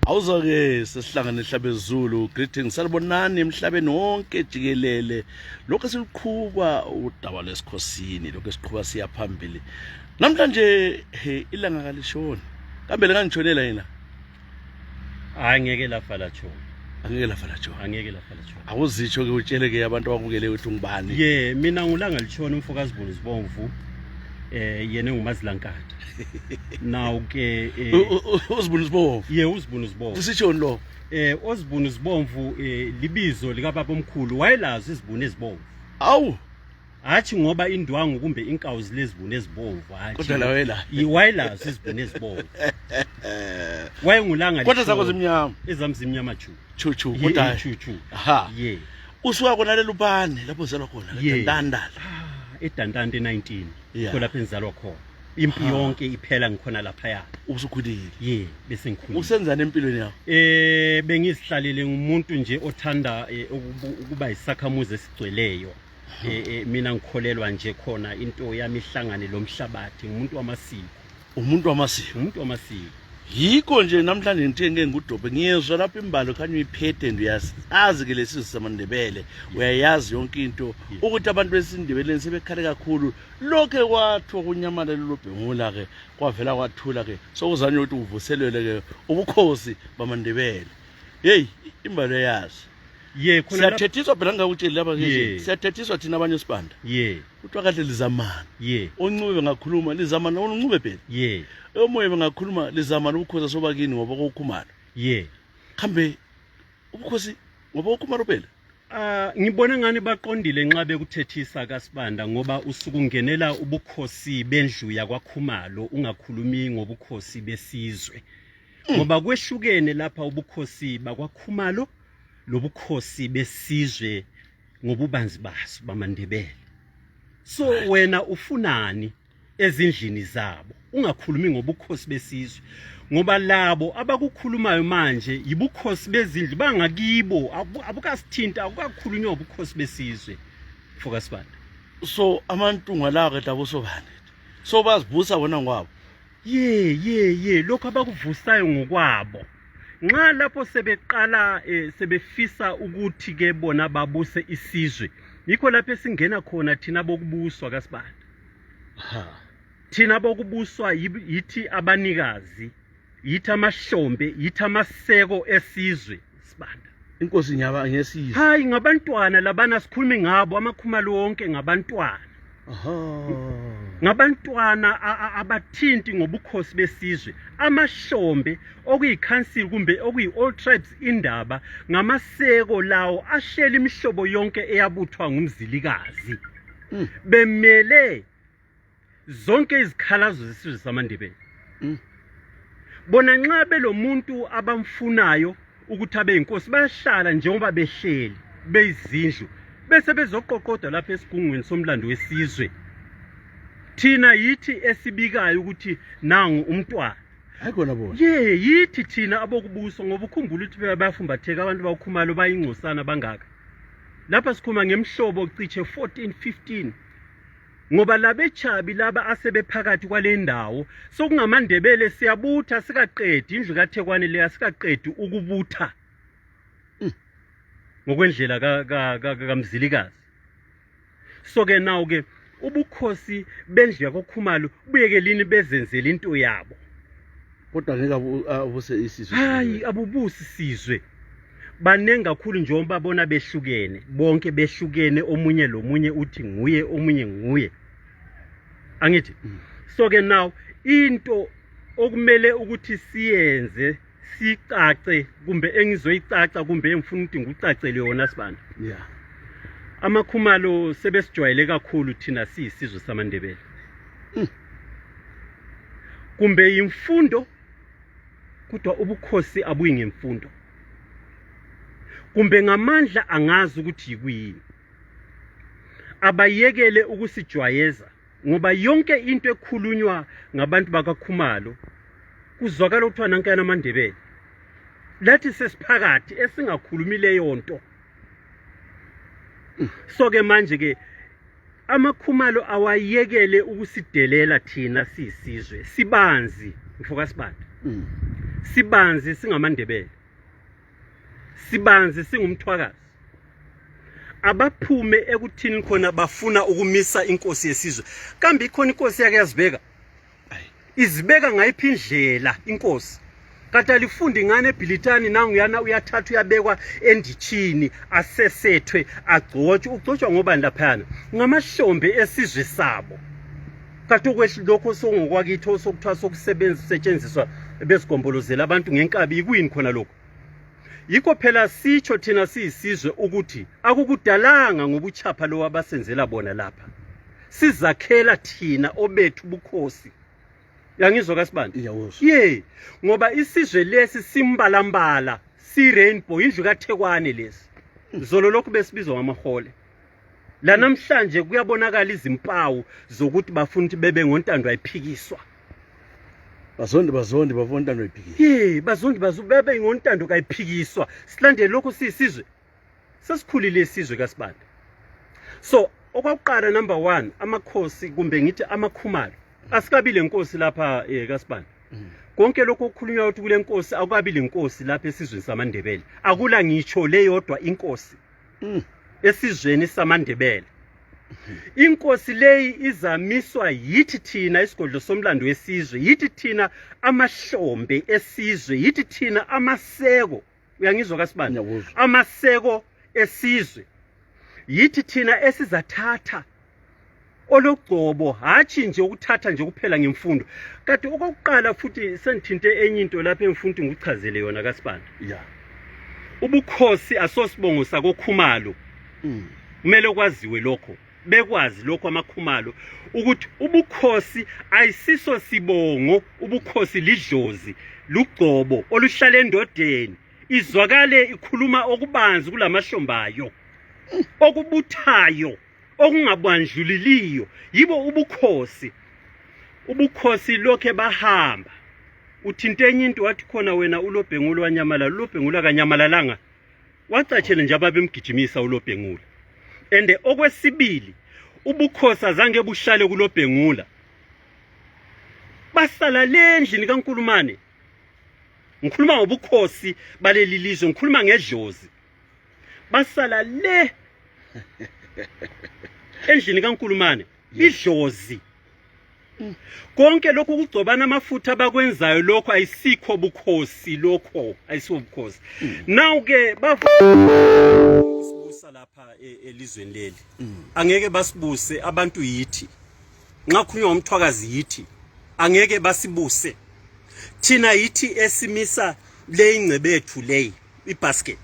Awuza-ke sesihlangane ehlabezulu greetings salibonani emhlabeni wonke jikelele lokho siluqhuba udaba lesikhosini lokho siqhuba siya phambili namhlanje ilanga kalishoni kambe lengangitshonela yena angeke lafa lacho angeke lafa lacho awuzitsho ke utshele ke abantu abakukele ukuthi ngubani mina ngulanga lishona umfokazi Bonizibomvu yena ngumazilankatha now ke uzibunizibomvu uzibunizibomvu usitshoni lo uzibunizibomvu libizo lika baba omkhulu wayelazo izibunu ezibomvu awu athi ngoba indwangu kumbe inkawu lezibunu ezibomvu athi kodwa la wena wayelazo izibunu ezibomvu wayengulanga kodwa zakho zimnyama ezami zimnyama chu kodwa chu aha usuka kona lelo bane lapho uzalwa khona eDandala eDandala 19 lapho enzalwa khona impi yonke iphela ngikhona lapha ya usukhulile bese ngikhulile usenzana empilweni yakho bengisihlalele ngumuntu nje othanda ukuba isakhamuzi esigcweleyo mina ngikholelwa nje khona into yami ihlangane lomhlabathi umuntu wamasiko yikho nje namhlanje ngithe ngeke ngudobhe ngiyezwa lapha imbalo khanye uyiphethe ndiyazi ke lesizwe samaNdebele uyayazi yonke into ukuthi abantu besindebeleni sebekhale kakhulu lokho kwathiwa kunyamalele lobhengula ke kwavela kwathula ke sokuzanye ukuthi uvuselele ke ubukhosi bamaNdebele imbalo yazi khona siyathethiswa phela ngakutshela laba nje siyathethiswa thina abanye sibanda kuthiwa kahle lizamana oncube ngakhuluma lizamana uncube phela emoya bengakhuluma lizamana ubukhosi sobakini ngoba kokhumalo khambe ubukhosi ngoba kokhumalo phela ngibona ngani baqondile nxa bekuthethisa kaSibanda ngoba usuku ungenela ubukhosi bendlu yakwaKhumalo ungakhulumi ngobukhosi besizwe ngoba kwehlukene lapha ubukhosi bakwaKhumalo lobukhosi besizwe ngobubanzi baso bamaNdebele so wena ufunani ezindlini zabo ungakhulumi ngobukhosi besizwe ngoba labo abakukhulumayo manje yibukhosi bezindlu bangakibo abukasithinta akukakhulunywa ngobukhosi besizwe foka Sibanda so amantunga la ke dabo sobani so bazivusa bona ngwabo lokho abakuvusayo ngokwabo nxa lapho sebeqala sebefisa ukuthi ke bona babuse isizwe yikho lapho esingena khona thina bokubuswa kaSibanda thina bokubuswa yithi abanikazi yithi amahlombe yithi amaseko esizwe Sibanda inkosi nyaba ngesizwe hayi ngabantwana labana sikhulumi ngabo amakhumalo wonke ngabantwana ngabantwana abathinti ngobukhosi besizwe amahlombe okuyicouncil kumbe okuyi-all tribes indaba ngamaseko lawo ashela imihlobo yonke eyabuthwa ngumzilikazi bemele zonke izikhalazo zesizwe samaNdebele bona nxa belomuntu abamfunayo ukuthi abe inkosi bayahlala njengoba behleli beyizindlu bese bezoqoqoda lapha esigungweni somlando wesizwe thina yithi esibikayo ukuthi nangu umntwana ayikona bona yithi thina abokubuso ngoba ukhumbula ukuthi bayafumbatheka abantu bakhumalo bayingcosana bangaka lapha sikhuma ngemhlobo ociche 14 15 ngoba labechabi laba asebephakathi kwale ndawo sokungamandebele siyabutha sikaqedi indlu kaThekwani leya sikaqedi ukubutha ngokwendlela kaMzilikazi so ke nawo ke ubukhosi bendlu yakwaKhumalo buyekelini bezenzele into yabo kodwa ngeke abuse isizwe hayi abubusi sizwe banenga kakhulu njengoba bona behlukene bonke behlukene omunye lomunye uthi nguye omunye nguye angithi so ke now into okumele ukuthi siyenze sicace kumbe engizoyicaca kumbe engifuna ukuthi ngikucacele yona Sibanda amakhumalo sebesijwayele kakhulu thina siyisizwe samaNdebele kumbe imfundo kodwa ubukhosi abuyi ngemfundo kumbe ngamandla angazi ukuthi yikuyini abayekele ukusijwayeza ngoba yonke into ekhulunywa ngabantu bakaKhumalo kuzwakala ukuthi nankana amaNdebele lathi sesiphakathi esingakhulumi leyo nto so ke manje ke amakhumalo awayekele ukusidelela thina siyisizwe sibanzi mfoka Sibanda sibanzi singamandebele, sibanzi singumthwakazi, abaphume ekuthini khona bafuna ukumisa inkosi yesizwe. Kambe ikhona inkosi yake yazibeka, izibeka ngayiphi indlela inkosi? Kati alifundi ngane eBhilitani nangu yana uyathatha uyabekwa enditshini asesethwe agcotshwe. Ugcotshwa ngobani laphana? Ngamahlombe esizwe sabo. Kati lokho sokungokwakithi osokuthiwa sokusebenza setshenziswa bezigombolozela abantu ngenkabi ikuyini khona lokho? Yikho phela sitsho thina siyisizwe ukuthi akukudalanga ngobuchapha lo abasenzela bona lapha. Sizakhela thina obethu bukhosi. Yangizwa kaSibanda? Iyawuzwa. Ngoba isizwe lesi simbalambala, si rainbow, indlu kaThekwane lesi. Zolo lokhu besibizwa ngamahole. La namhlanje kuyabonakala izimpawu zokuthi bafuna ukuthi bebe ngontando ayiphikiswa. Bazondi bafuna intando ayiphikiswa. Bazondi bebe ngontando kayiphikiswa. Silandele lokho siyisizwe. Sesikhulile isizwe kaSibanda. So, okwakuqala number 1, amakhosi kumbe ngithi amakhumalo. Asikabile inkosi lapha kaSibanda. Konke lokho okukhulunywa ukuthi kule nkosi akukabile inkosi lapha esizweni samaNdebele. Akula ngitsho le yodwa inkosi. Esizweni samaNdebele. Inkosi leyi izamiswa yithi thina isigodlo somlando wesizwe, yithi thina amahlombe esizwe, yithi thina amaseko. Uyangizwa kaSibanda? Amaseko esizwe. Yithi thina esizathatha ologcobo, hathi nje ukuthatha nje kuphela ngemfundo. Kati okokuqala futhi sengithinte enye into lapha emfundo ngikuchazele yona kaSibanda. Ubukhosi asosibongo sakoKhumalo. Kumele kwaziwe lokho. Bekwazi lokho amaKhumalo ukuthi ubukhosi ayisiso sibongo, ubukhosi lidlozi, lugcobo oluhlala endodeni. Izwakale ikhuluma okubanzi kulamahlombayo, okubuthayo, okungabandluliliyo, yibo ubukhosi. Ubukhosi lokhe bahamba. Uthinte enye into wathi khona wena uLobhengula wanyamala, uLobhengula kanyamalalanga. Wacatshela nje ababemgijimisa uLobhengula. Ende okwesibili, ubukhosi azange buhlale kuLobhengula. Basala lendlini kaNkulumane. Ngikhuluma ngobukhosi baleli lizwe, ngikhuluma ngedlozi. Basala le endlini kaNkulumane, idlozi. Konke lokho kugcobana amafutha abakwenzayo lokho ayisikho bukhosi, lokho ayisiwo bukhosi. Now ke basibusa lapha elizweni leli. Angeke basibuse abantu yithi. Nxa kukhulunywa ngomthwakazi yithi, angeke basibuse. Thina yithi esimisa le ingcebethu leyi, ibasket.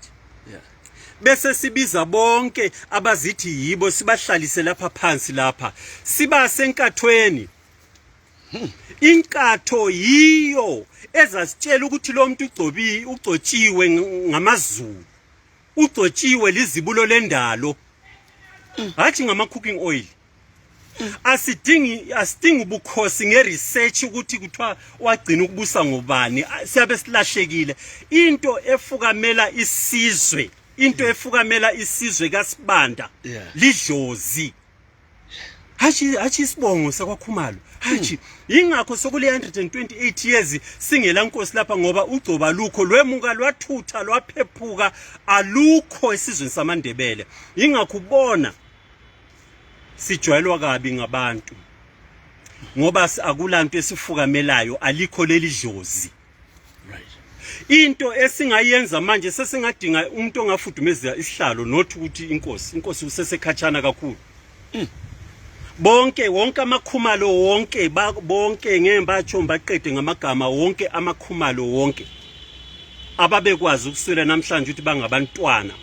Bese sibiza bonke abazithi yibo sibahlalise lapha phansi lapha. Siba senkathweni. Inkatho yiyo ezasitshela ukuthi lo muntu ugcotshiwe ngamazulu. Ugcotshiwe lizibulo lendalo. Hathi ngama cooking oil. Asidingi ubukhosi ngeresearch ukuthi kuthiwa wagcina ukubusa ngobani. Siyabe silahlekile. Into efukamela isizwe. Into efukamela isizwe kaSibanda lidlozi. Hathi isibongo sakwaKhumalo. Hathi ingakho sokule 128 years singela nkosi lapha ngoba ugcoba lukho lwemuka lwathutha lwaphephuka alukho esizweni samaNdebele. Ingakho ubona sijwayelwa kabi ngabantu. Ngoba akulanto esifukamelayo, alikho leli dlozi. Into esingayenza manje sesingadinga umuntu ongafudumeza isihlalo nothi ukuthi inkosi usesekhatshana kakhulu. Wonke amaKhumalo wonke bonke ngembatsho baqede ngamagama wonke amaKhumalo wonke ababekwazi ukuswela namhlanje ukuthi bangabantwana.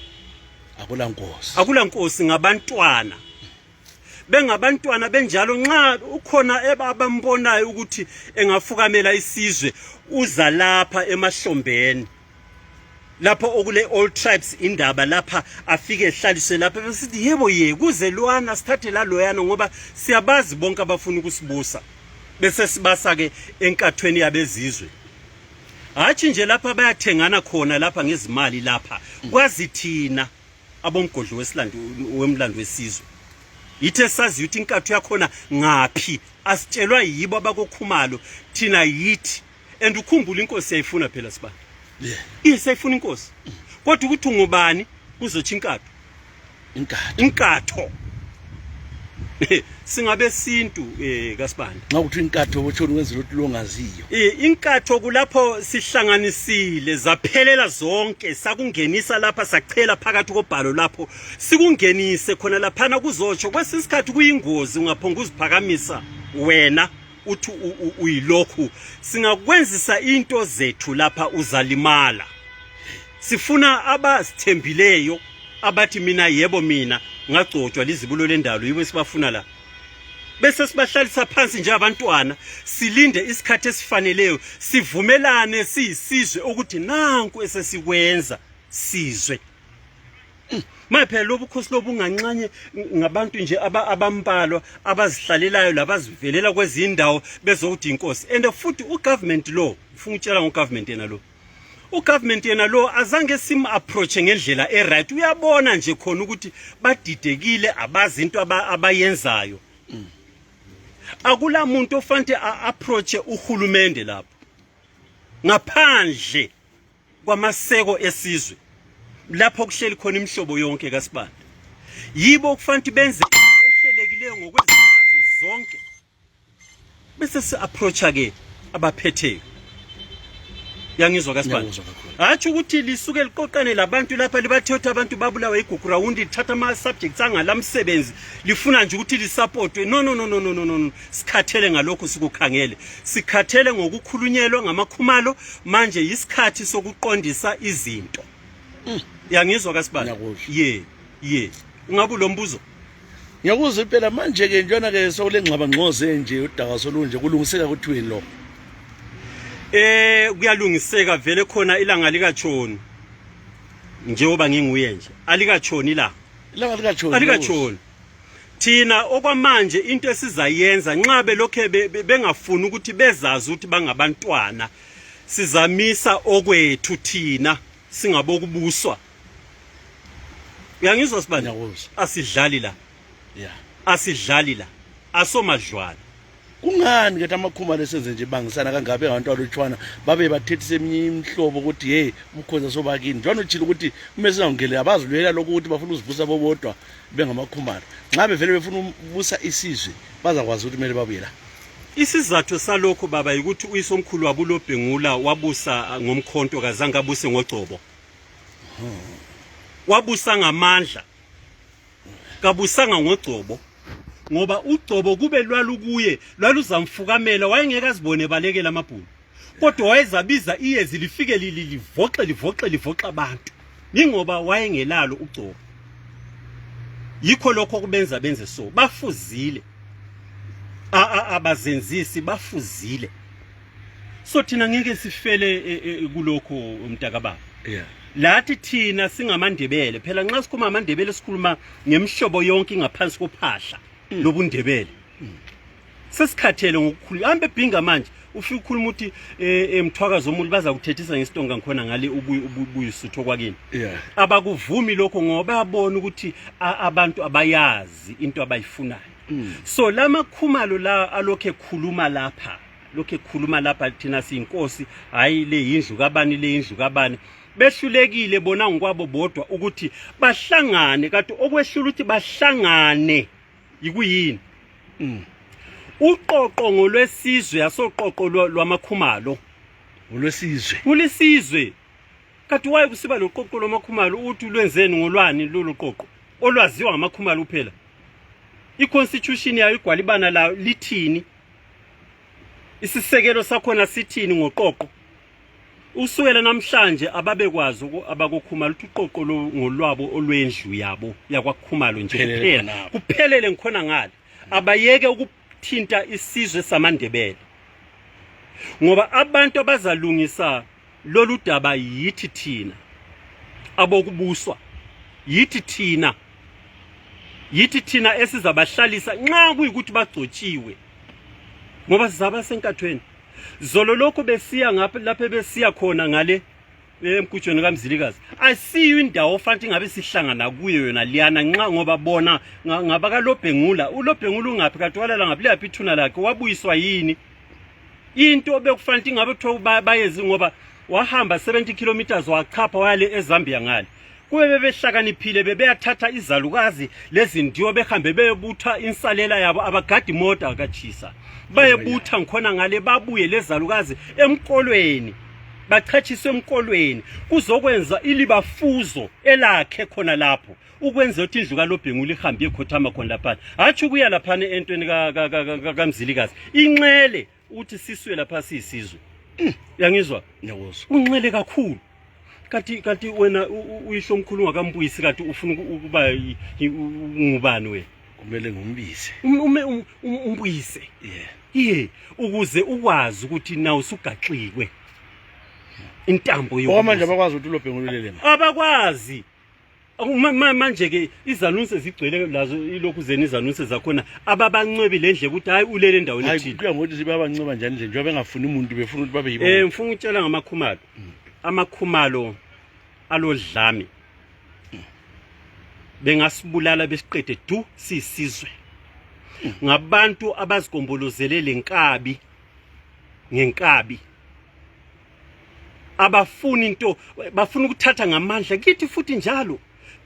Akula nkosi ngabantwana. Bengabantwana benjalo nxa ukhona abambonayo ukuthi engafukamela isizwe uza lapha emahlombeni. Lapho okule all tribes indaba lapha afike ehlaliswe lapha besithi yebo kuze lwana sithathe la loyana ngoba siyabazi bonke abafuna ukusibusa. Bese sibasa ke enkathweni yabezizwe. Hathi nje lapha bayathengana khona lapha ngezimali lapha. Kwazi thina abomgodlo wemlando wesizwe. Yithe sazi ukuthi inkatho yakhona ngaphi asitshelwa yibo abakoKhumalo thina yithi and ukhumbula inkosi yayifuna phela sibani yeah isayifuna inkosi kodwa ukuthi ungubani kuzothi inkatho singabe sintu kaSibanda ngakuthi inkatho wotshona wenza ukuthi longaziyo inkatho kulapho sihlanganisile zaphelela zonke sakungenisa lapha sachela phakathi kobhalo lapho sikungenise khona laphana kuzotsho kwesisikhathi kuyingozi ungaphonga uziphakamisa wena uthi uyilokhu singakwenzisa into zethu lapha uzalimala sifuna abasithembileyo abathi mina yebo mina ngagcotshwa lizibulo lendalo yibo sibafuna la bese sibahlalisa phansi nje abantwana silinde isikhathi esifaneleyo sivumelane siyisizwe ukuthi nanku esesikwenza sizwe maphela lobukhosi lobunganxanye ngabantu nje abambalwa abazihlalelayo labazivelela kwezindawo bezokuthi inkosi and futhi ugovernment law ufuna ukutshela ngogovernment yena lo ugovernment yena lo azange sim approach ngendlela eright uyabona nje khona ukuthi badidekile abazi into abayenzayo akula muntu ofanele approach uhulumende lapho ngaphandle kwamaseko esizwe lapho kuhleli khona imihlobo yonke kaSibanda yibo kufanele benze ehlelekileyo ngokwezinto zonke bese si approach ke abaphetheyo yangizwa kaSibanda athi ukuthi lisuke liqoqane labantu lapha libathethe abantu babulawa iguground lithatha ama subjects angalamsebenzi lifuna nje ukuthi lisupportwe no sikhathele ngalokho sikukhangele sikhathele ngokukhulunyelwa ngamakhumalo manje isikhathi sokuqondisa izinto yangizwa kaSibanda ye ungabe lombuzo ngiyakuzwa impela manje ke njona ke sokulengxaba ngqoze nje udaka solunje kulungiseka kuthweni lo kuyalungiseka vele khona ilanga likatshoni njengoba nginguye nje alikatshoni ilanga likatshoni alikatshoni thina okwamanje into esizayenza nxa belokhe bengafuni ukuthi bezazi ukuthi bangabantwana sizamisa okwethu thina singabokubuswa uyangizwa Sibanda asidlali la yeah asidlali la asomadlwana kungani ke amakhuma lesenze nje bangisana kangabe abantu alutshwana babe bathethise eminye imihlobo ukuthi hey umkhoza sobakini njalo utshila ukuthi umese ngongele abazilwela lokho ukuthi bafuna uzivusa bobodwa bengamakhumalo nxa bevele befuna ubusa isizwe bazakwazi ukuthi kumele babuye la isizathu salokho baba ukuthi uyisomkhulu wabuloBhengula wabusa ngomkhonto kazange abuse ngogcobo wabusa ngamandla kabusanga ngogcobo ngoba ugcobo kube lwalukuye lwaluzamfukamela wayengeke azibone balekela amabhulu kodwa wayezabiza iyezi lifike livoxe abantu ningoba wayengelalo ugcobo yikho lokho kubenza benze so bafuzile abazenzisi bafuzile so thina ngeke sifele kulokho umntakababa yeah lathi thina singamandebele phela nxa sikhuluma amandebele sikhuluma ngemihlobo yonke ngaphansi kophahla lobundebele sesikhathele ngokukhulu hambe ebhinga manje ufika ukhuluma ukuthi emthwakazo omuntu baza kuthethisa ngestonga ngikhona ngale ubuyisutho kwakini yeah abakuvumi lokho ngoba bayabona ukuthi abantu abayazi into abayifunayo so lamakhumalo la alokhe ekhuluma lapha thina siyinkosi hayi le yindlu kabani le yindlu kabani behlulekile bona ngokwabo bodwa ukuthi bahlangane kanti okwehlula ukuthi bahlangane yikuyini uqoqo ngolwesizwe asoqoqo lwamakhumalo olwesizwe kulisizwe kanti waye kusiba loqoqo lwamakhumalo uthi lwenzeni ngolwani lolu qoqo olwaziwa ngamakhumalo kuphela iconstitution yayo igwalibana la lithini isisekelo sakhona sithini ngoqoqo usukela namhlanje ababekwazi abakokhumalo uqoqo ngolwabo olwendlu yabo yakwakhumalo nje kuphela kuphelele ngikhona ngale abayeke ukuthinta isizwe samandebele ngoba abantu abazalungisa lolu daba yithi thina abokubuswa yithi thina esizabahlalisa nxa kuyikuthi bagcotshiwe ngoba sizaba senkathweni zolo lokho besiya ngapha lapha besiya khona ngale emkutshweni kaMzilikazi asiyo indawo fanti ngabe sihlangana kuyo yona liyana nxa ngoba bona ngaba kaLobhengula uLobhengula ungaphi katwala la ngabe liyaphi ithuna lakhe wabuyiswa yini into bekufanele ingabe kuthiwa bayezi ngoba wahamba 70 kilometers wachapha wale eZambia ngale kube bebehlakaniphile bebeyathatha izalukazi lezindiyo behambe beyebutha insalela yabo abagadi imoto akachisa bayebutha ngikhona ngale babuye lezalukazi emkolweni bachathiswe emkolweni kuzokwenza ilibafuzo elakhe khona lapho ukwenza ukuthi indlu kaLobhengu lihambe ekhothama khona lapha hathi ukuya lapha entweni kaMzilikazi inxele uthi siswe lapha siyisizwe uyangizwa ngiyakuzwa unxele kakhulu kanti wena uyisho omkhulungu kaMbuyisi kanti ufuna ukuba ngubani wena kumele ngumbize umbuyise ukuze ukwazi ukuthi nawe usugaxikwe intambo manje abakwazi ukuthi uLobhengu ulele abakwazi manje ke izanunse zigcwele lazo ilokhu zeni izanunse zakhona ababancwebi lendle ukuthi hayi ulele endaweni ethile kuya ngokuthi sibabanceba njani nje njengoba bengafuni umuntu befuna ukuthi babe yibo ngifuna ukutshela ngamakhumalo amakhumalo alodlami bengasibulala besiqede du sisizwe ngabantu abazigombolozele lenkabi ngenkabi abafuni into bafuna ukuthatha ngamandla kithi futhi njalo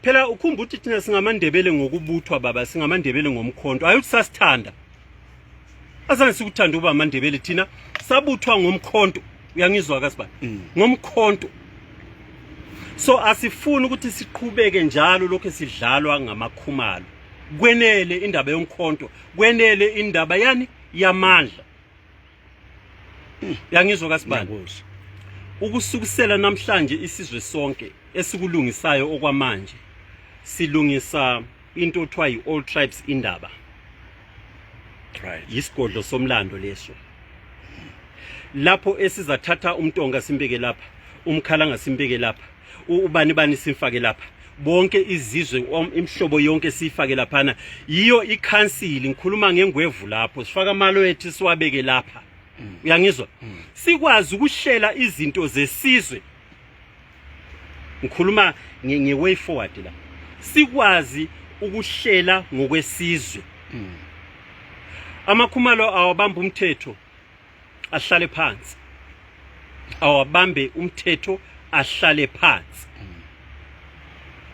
phela ukhumba ukuthi thina singamandebele ngokubuthwa baba singamandebele ngomkhonto ayuthi sasithanda azange sikuthanda uba amandebele thina sabuthwa ngomkhonto uyangizwa kaSibani ngomkhonto so asifuni ukuthi siqhubeke njalo lokho esidlalwa ngamakhumalo kwenele indaba yomkhonto kwenele indaba yani yamandla uyangizwa kaSibani ukusukusela namhlanje isizwe sonke esikulungisayo okwamanje silungisa into othiwa yi-all tribes indaba yisigodlo somlando leso lapho esizathatha umntonga simbeke lapha umkhalanga simbeke lapha ubani simfake lapha bonke izizwe imhlobo yonke sifake laphana yiyo ikhansili ngikhuluma ngengwevu lapho sifaka amalwethi siwabeke lapha uyangizwa sikwazi ukuhlela izinto zesizwe ngikhuluma nge-way forward la sikwazi ukuhlela ngokwesizwe amakhumalo awabamba umthetho ahlale phansi awabambe umthetho ahlale phansi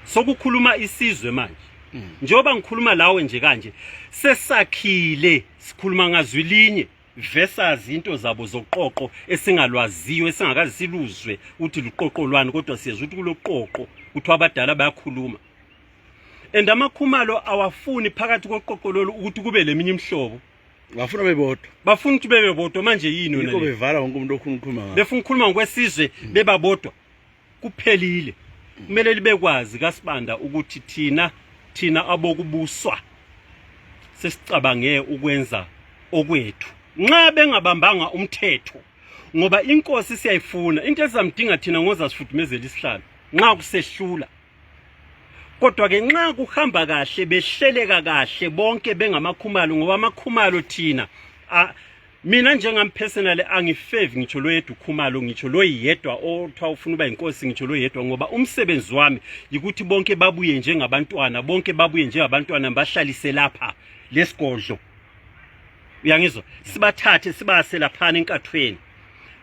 sokukhuluma isizwe manje njengoba ngikhuluma lawe nje kanje sesakhile sikhuluma ngazwi linye versus into zabo zoqoqo esingalwaziyo esingakazi siluzwe uthi luqoqo lwani kodwa siyezwe ukuthi kuloqoqo kuthi abadala bayakhuluma and amakhumalo awafuni phakathi koqoqo lolu ukuthi kube leminye imhlobo bafuna bebodwa bafuna ukuthi bebodwa manje yini wena yiko bevala wonke umuntu okhuluma ngayo befuna ukukhuluma ngokwesizwe bebabodwa kuphelile kumele libekwazi kaSibanda ukuthi thina abokubuswa sesicabange ukwenza okwethu nxa bengabambanga umthetho ngoba inkosi siyayifuna into ezamdinga thina ngoza sifudumezela isihlalo nxa kusehlula kodwa ke nxa kuhamba kahle behleleka kahle bonke bengamakhumalo ngoba amakhumalo thina mina njengami personally angifavor ngitsho loyedwa ukhumalo ngitsho loyedwa othiwa ufuna uba inkosi ngitsho loyedwa ngoba umsebenzi wami ukuthi bonke babuye njengabantwana bonke babuye njengabantwana bahlalise lapha lesigodlo uyangizwa sibathathe sibase lapha enkathweni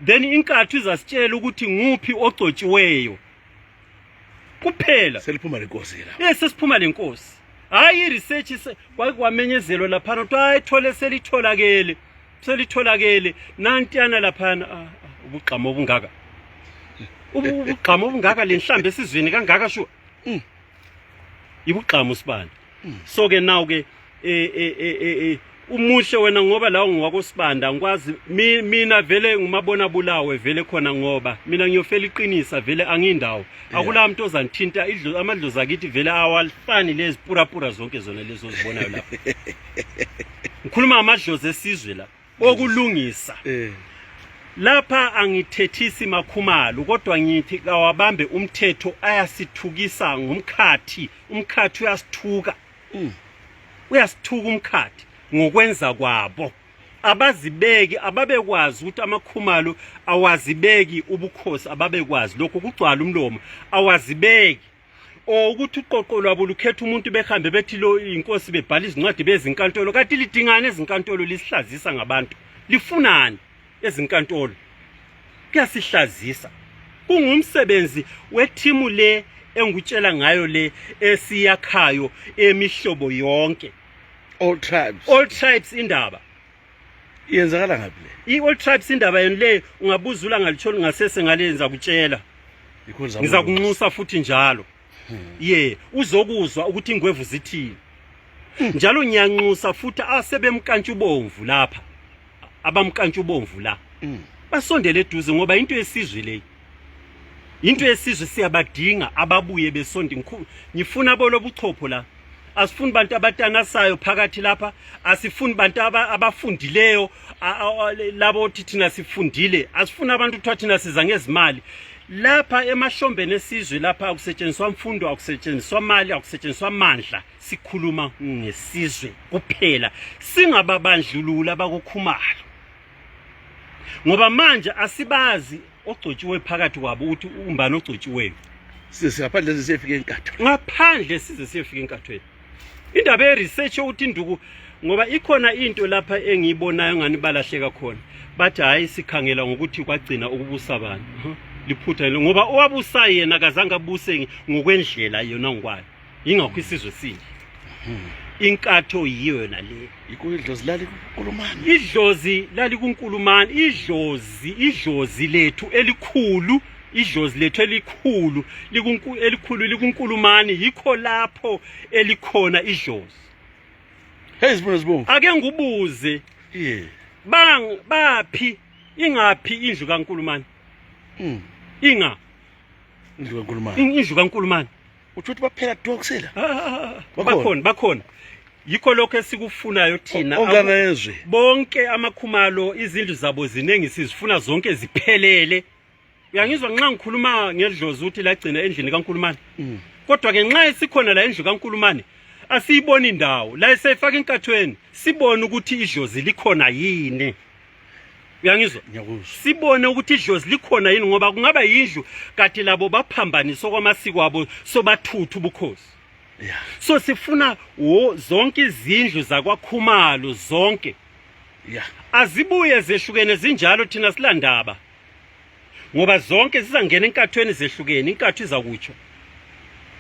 then inkatho izasitshela ukuthi nguphi ogcotshiweyo kuphela seliphuma lenkosi la sesiphuma lenkosi hayi research kwamenyezelwa lapha ukuthi ayithole selitholakele nantiyana lapha ubugqamo obungaka ubugqamo obungaka lenhlambe esizweni kangaka sho ibugqamo Sibanda so ke now ke umuhle wena ngoba lawo ngwakoSibanda ngikwazi mina vele ngumabona bulawe vele khona ngoba mina ngiyofela iqinisa vele angindawo akula muntu ozanthinta amadlozi akithi vele awalifani lezi purapura zonke zona lezo zibonayo lapha ngikhuluma amadlozi esizwe la okulungisa lapha angithethisi makhumalo kodwa ngithi awabambe umthetho ayasithukisa ngomkhathi uyasithuka umkhathi ngokwenza kwabo abazibeki ababekwazi ukuthi amakhumalo awazibeki ubukhosi ababekwazi lokho kugcwala umlomo awazibeki ukuthi uqoqo lwabo lukhetha umuntu behambe bethi lo inkosi bebhala izincwadi bezinkantolo kanti lidingane ezinkantolo lisihlazisa ngabantu lifunani ezinkantolo kuyasihlazisa. Kungumsebenzi wethimu le engutshela ngayo le esiyakhayo emihlobo yonke. All tribes indaba yenzakala ngaphi le? I-all tribes indaba yona le ungabuzula ngalitholi ngasese ngalenza kutshela. Ngiza kunxusa futhi njalo. Uzokuzwa ukuthi ingwevu zithini. Njalo ngiyanxusa futhi asebemkantshubomvu lapha. Abamkantshubomvu la. Basondele eduze ngoba into yesizwe le. Into yesizwe siyabadinga ababuye besonde ngifuna bolo buchopho la. Asifuni bantu abatanasayo phakathi lapha, asifuni bantu abafundileyo labo thina sifundile, asifuni abantu thina siza ngezimali. Lapha emahlombeni esizwe lapha akusetshenziswa imfundo, akusetshenziswa mali, akusetshenziswa amandla, sikhuluma ngesizwe kuphela, singababandlulula bakukhumalo. Ngoba manje asibazi ogcotshiwe phakathi kwabo ukuthi umbani ogcotshiweyo. Ngaphandle siyefika enkatho. Ngaphandle siyefika enkathweni. Indaba ye-research ukuthi induku ngoba ikhona into lapha engiyibonayo ngani balahleka khona. Bathi hayi sikhangela ngokuthi kwagcina ukubusa abantu. Liphutha ngoba owabusa yena kazange abuse ngokwendlela yona ngwayo. Yingakho isizwe sinje. Inkatho yiyo yona le. Yikho idlozi lali kuNkulumane. Idlozi lali kuNkulumane, idlozi lethu elikhulu. Idlozi lethu elikhulu likunkulumane yikho lapho elikhona idlozi. Sibone sibonga. Ake ngubuze. Baphi ingaphi indlu kaNkulumane? Inga indlu kaNkulumane. Indlu kaNkulumane. Uthi baphela dokusela? Bakhona. Yikho lokho esikufunayo thina. Onganezwe. Bonke amakhumalo izindlu zabo zinengi sizifuna zonke ziphelele. Uyangizwa nxa ngikhuluma ngedlozi uthi lagcina endlini kaNkulumane. Kodwa ke nxa esikhona la endlu kaNkulumane asiyibona indawo la esefaka inkathweni sibone ukuthi idlozi likhona yini. Uyangizwa? Sibone ukuthi idlozi likhona yini ngoba kungaba yindlu kati labo baphambanisa kwamasiko abo sobathuthu ubukhosi. So sifuna zonke izindlu zakwakhumalo zonke. Azibuye zehlukene zinjalo thina silandaba. Ngoba zonke zizangena enkathweni zehlukene, inkatho izakutsho.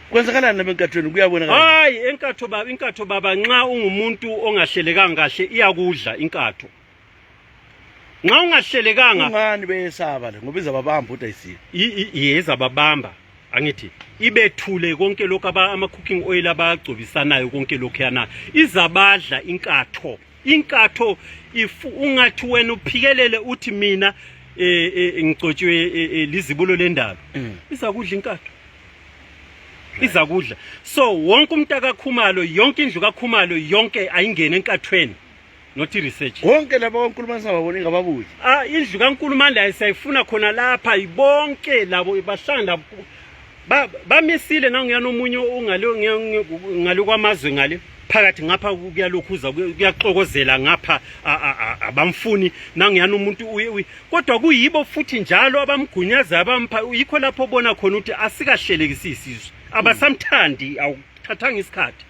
Kwenzakalani lapha enkathweni kuyabonakala? Hayi, inkatho baba nxa ungumuntu ongahlelekanga kahle iyakudla inkatho. Nxa ungahlelekanga ngani beyesaba le ngoba izababamba uthi ayisiyo. Yezababamba angithi ibethule konke lokho ama cooking oil abagcobisanayo konke lokho yana. Izabadla inkatho. Inkatho ungathi wena uphikelele uthi mina ngicotshwe lizibulo lendalo. Izakudla inkatho. Izakudla. So wonke umuntu akakhumalo yonke indlu kakhumalo yonke ayingene enkathweni. Not research. Wonke labo kaNkulumane sababona ngababuyi. Indlu kaNkulumane la sayifuna khona lapha ibonke labo bahlanda bamisile nangiyana omunye ngale kwamazwe ngale phakathi ngapha kuyalokhuza kuyaxokozela ngapha abamfuni nangiyana umuntu kodwa kuyibo futhi njalo abamgunyaza abampha yikho lapho bona khona ukuthi asikahlelekisi isizwe abasamthandi awuthathanga isikhathi.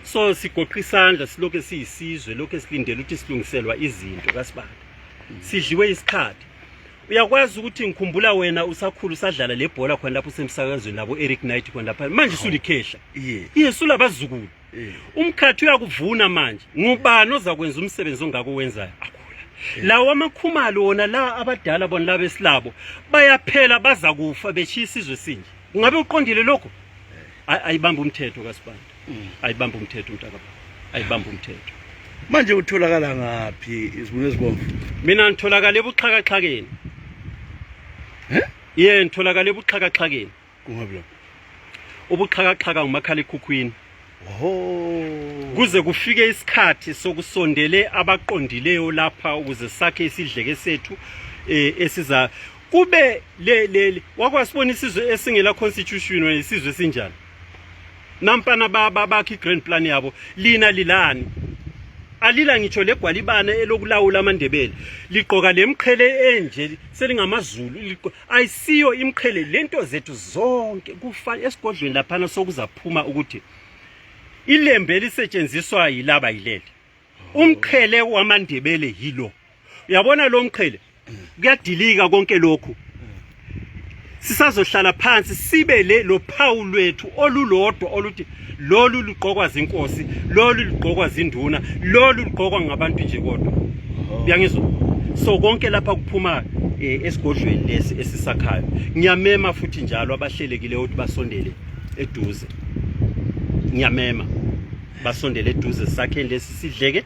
So sigoqa isandla siloke siyisizwe lokho esilindele ukuthi silungiselwa izinto kaSibanda. Sidliwe isikhathi. Uyakwazi ukuthi ngikhumbula wena usakhulu sadlala lebhola khona lapho semsakazweni labo Eric Knight khona lapha manje sulikhehla. Yesula abazukulu. Umkhathi uyakuvuna manje. Ngubani ozakwenza umsebenzi ongako wenzayo? Akhula. Lawo amakhumalo wona la abadala bona laba esilabo bayaphela bazakufa bechiya isizwe sinje. Ungabe uqondile lokho? Ayibamba umthetho kaSibanda. Ayibamba umthetho mntakababa. Ayibamba umthetho. Manje utholakala ngaphi izibune ezibomvu? Mina ngitholakala ebuxhakaxhakeni. Ngitholakala ebuxhakaxhakeni. Kungabi lapho. Ubuxhakaxhaka ngumakhala ekhukhwini. Kuze kufike isikhathi sokusondele abaqondileyo lapha ukuze sakhe isidleke sethu esiza kube wakwasibona isizwe esingela constitution isizwe sinjani. Nampana bakhi grand plan yabo lina lilani. Alila ngitsho legwalibane elokulawula amandebele liqoka lemqhele enje selingamazulu ayisiyo imqhele lento zethu zonke kufa esigodlweni lapha sokuzaphuma ukuthi ilembe lisetshenziswa yilaba yilele umqhele wamandebele yilo uyabona lo mqhele kuyadilika konke lokhu sisazohlala phansi sibe lo phawu lwethu olulodwa oluthi lolu luqokwa zinkosi lolu luqokwa zinduna lolu luqokwa ngabantu nje kodwa uyangizwa so konke lapha kuphuma esigodlweni lesi esisakhayo ngiyamema futhi njalo abahlelekile ukuthi basondele eduze ngiyamema basondele eduze sakheni lesi sidleke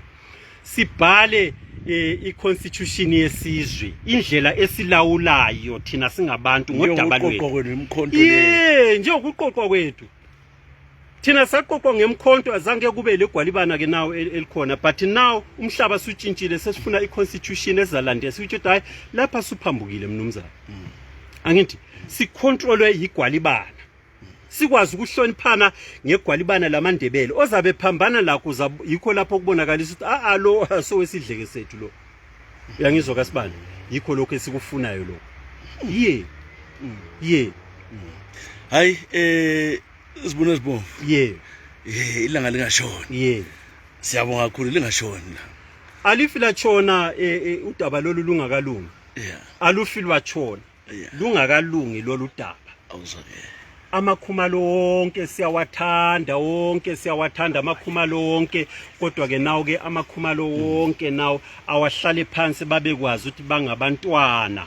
sibhale i-constitution yesizwe indlela esilawulayo thina singabantu ngodaba lwethu njengokuqoqwa kwethu thina saqoqwa ngemkhonto azange kube legwalibana ke nawo elikhona but now umhlaba sutshintshile sesifuna i-constitution ezalandela sithi hayi lapha suphambukile mnumzana angithi sicontrolwe igwalibana sikwazi ukuhloniphana ngegwalibana lamandebele ozabe phambana lakho yikho lapho kubonakalisa ukuthi lo sowesidleke sethu lo uyangizwa kaSibani yikho lokho esikufunayo lo hayi sibona sibomvu ilanga lingashoni siyabonga kakhulu lingashoni la alifi latshona udaba lolu lungakalungi alufi lwatshona lungakalungi lolu daba awuzake amakhumalo wonke siyawathanda amakhumalo wonke kodwa ke nawo ke amakhumalo wonke nawo awahlale phansi babekwazi ukuthi bangabantwana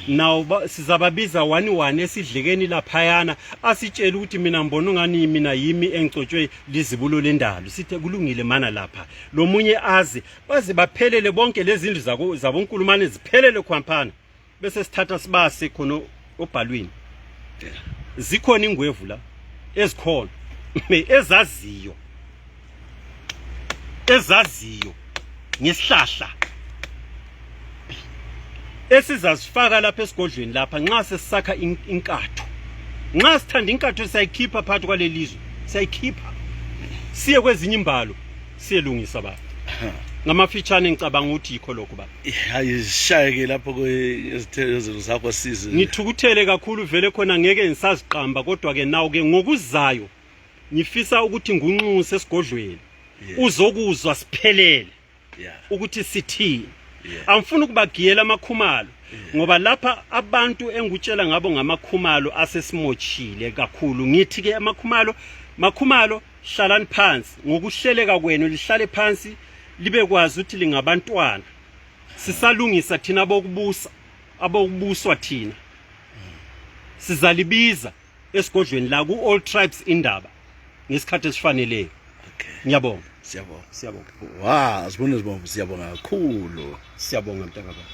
nawo sizababiza 1-1 esidlekeni laphayana asitshela ukuthi mina mbona ungani mina yimi engicotshwe lizibulo lendalo sithe kulungile mana lapha lo munye aze baze baphelele bonke lezi zindlu zabonkulumane ziphelele khwaphana bese sithatha sibase khona obhalweni zikhona ingwevu la ezikhona ezaziyo ngesihlahla esizazifaka lapha esigodlweni lapha nxa sesisakha inkatho nxa sithanda inkatho siyayikhipha phakathi kwalelizwe siyayikhipha siye kwezinye imbalo siyelungisa baba ngamafitshane ngicabanga ukuthi yikho lokho baba hayi shayeke lapho kwezithezelo zakho size ngithukuthele kakhulu vele khona ngeke ngisaziqamba kodwa ke nawo ke ngokuzayo ngifisa ukuthi ngunxuse esigodlweni uzokuzwa siphelele ukuthi sithini amfuna ukubagiyela amakhumalo ngoba lapha abantu engutshela ngabo ngamakhumalo asesimochile kakhulu ngithi ke makhumalo hlalani phansi ngokuhleleka kwenu lihlale phansi libe kwazi ukuthi lingabantwana sisalungisa thina abokubuswa thina sizalibiza esigodlweni la ku all tribes indaba ngesikhathi esifaneleyo ngiyabonga siyabonga siyabonga sibona sibonga siyabonga kakhulu siyabonga mntakababa